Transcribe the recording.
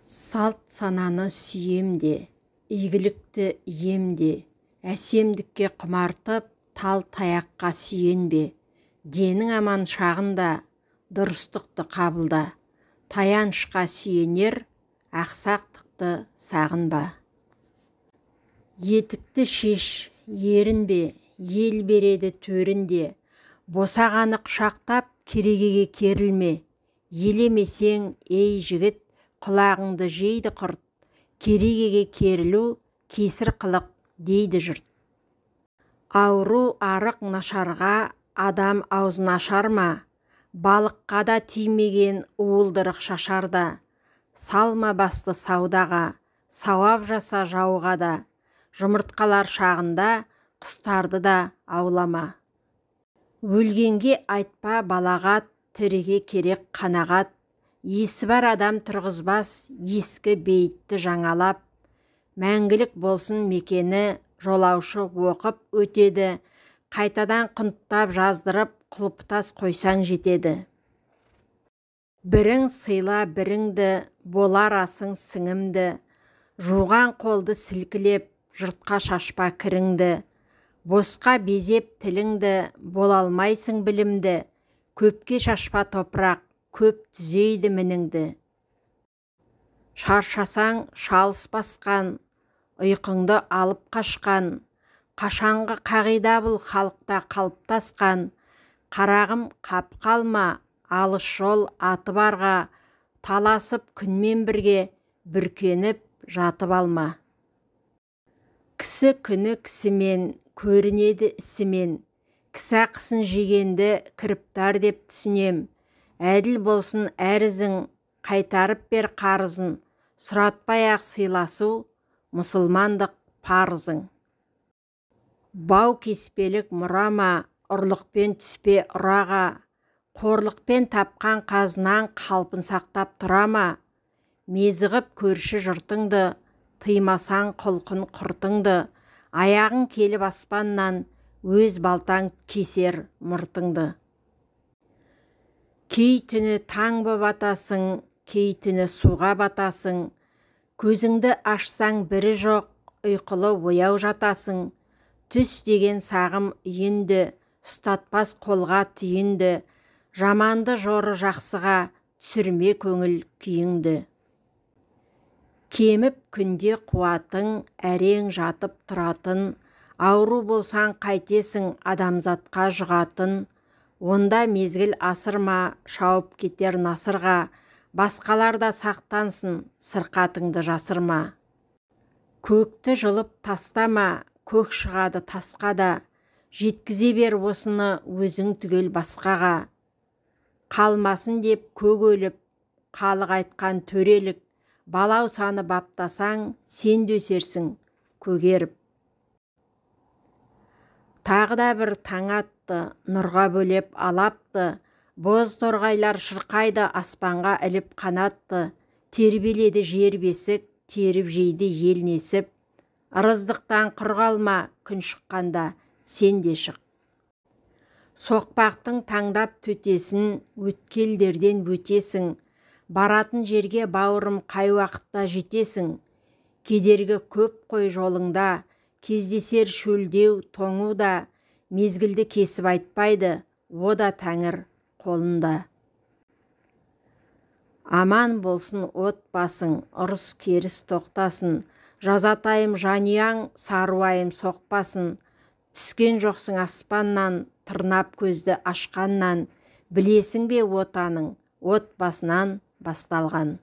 Салт сананы сүйем де, игілікті ием де, әсемдікке құмартып, тал таяққа сүйенбе. Денің аман шағында дұрыстықты қабылда. Таянышқа сүйенер ақсақтықты сағынба. Етікті шеш, ерінбе, ел береді төрінде. Босағаны құшақтап, керегеге керілме. Елемесең, ей жігіт, құлағыңды жейді құрт. Керегеге керілу кесір қылық дейді жұрт. Ауру арық нашарға адам аузын ашар ма? Балыққа да тимеген уылдырық шашар да. Салма басты саудаға, сауап жаса жауға да. Жұмыртқалар шағында құстарды да аулама. Өлгенге айтпа балағат, тіріге керек қанағат. Есі бар адам тұрғызбас ескі бейітті жаңалап. Мәңгілік болсын мекені, жолаушы оқып өтеді. Қайтадан құнттап жаздырып, құлпытас қойсаң жетеді. Бірің сыйла біріңді, болар асың сіңімді. Жуған қолды сілкілеп, жұртқа шашпа кіріңді. Босқа безеп тіліңді, бола алмайсың білімді. Көпке шашпа топырақ, көп түзейді мініңді. Шаршасаң шалыс басқан, ұйқыңды алып қашқан. Қашанғы қағида бұл халықта қалыптасқан. Қарағым қап қалма, алыс жол аты барға, таласып күнмен бірге бүркеніп жатып алма. Кісі күні кісімен, көрінеді ісімен. Кісі ақысын жегенді кіріптар деп түсінем. Әділ болсын әр ізің, қайтарып бер қарызын. Сұратпай-ақ сыйласу мұсылмандық парызың. Бау кеспелік мұрама, ұрлықпен түспе ұраға. Қорлықпен тапқан қазынаң қалпын сақтап тұрама. Мезіғып көрші жұртыңды, тыймасаң құлқын құртыңды. Аяғың келіп аспаннан, өз балтаң кесер мұртыңды. Кей түні таң боп атасың, кей түні суға батасың. Көзіңді ашсаң бірі жоқ, ұйқылы ояу жатасың. Түс деген сағым үйінді, ұстатпас қолға түйінді. Жаманды жоры жақсыға, түсірме көңіл күйіңді. Кеміп күнде қуатың, әрең жатып тұратын. Ауру болсаң қайтесің, адамзатқа жұғатын. Онда мезгіл асырма, шауып кетер насырға. Басқалар да сақтансын, сырқатыңды жасырма. Көкті жұлып тастама, көк шығады тасқа да. Жеткізе бер осыны өзің түгел басқаға. Қалмасын деп көк өліп, халық айтқан төрелік. Балаусаны баптасаң, сен де өсерсің көгеріп. Тағы да бір таң атты, нұрға бөлеп алапты. Боз торғайлар шырқайды, аспанға іліп қанатты. Тербеледі жер бесік, теріп жейді ел несіп. Ырыздықтан құр қалма, күн шыққанда сен де шық. Соқпақтың таңдап төтесін, өткелдерден өтесің. Баратын жерге бауырым қай уақытта жетесің. Кедергі көп қой жолыңда, кездесер шөлдеу тоңу да. Мезгілді кесіп айтпайды, о да тәңір қолында. Аман болсын отбасың, ұрыс керіс тоқтасын. Жазатайым жанұяң, саруайым соқпасын. Түскен жоқсың аспаннан, тырнап көзді ашқаннан. Білесің бе отаның, отбасынан басталған.